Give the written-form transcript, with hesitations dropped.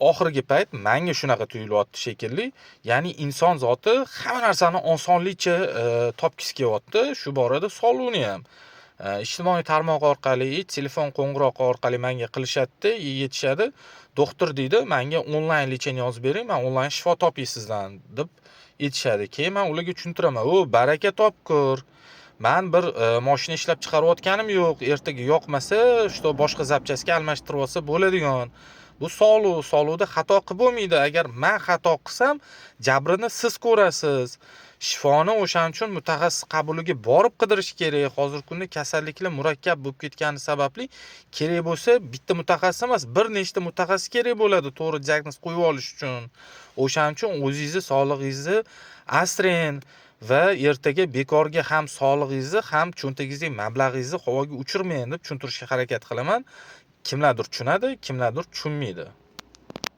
Oxirgi payt manga shunaqa tuyulyapti shekilli. Ya'ni inson zoti hamma narsani osonlikcha topgisi kelyapti. Shu borada sog'liqni ham. Ijtimoiy tarmoq orqali, telefon qo'ng'iroqi orqali menga qilishadi-da, aytishadi: "Doktor, deydi, menga onlayn лечение yozib bering, man onlayn shifo topay sizdan", deb aytishadi. Keyin man ularga tushuntiraman: "O, baraka topkur. Man bir moshina ishlab chiqarayotganim yo'q. Ertaga yoqmasa, что boshqa запчасть ga almashtirib olsa bo'ladigan. Bu sog'liq, sog'liqda xato qilib bo'lmaydi. Agar man xato qilsam, jabrini siz ko'rasiz. Shifoni o'shaning uchun mutaxassis qabuliga borib qidirish kerak. Hozirgi kunda kasalliklar murakkab bo'lib ketgani sababli kerak bo'lsa bitta mutaxassis emas, bir nechta mutaxassis kerak bo'ladi to'g'ri diagnoz qo'yib olish uchun. O'shaning uchun o'zingizni sog'lig'ingizni asrang va ertaga bekorga ham sog'lig'ingizni, ham cho'ntagingizdagi mablag'ingizni havoga uchirmang", deb tushuntirishga harakat qilaman. Kimlardir tushunadi, kimlardir tushunmaydi.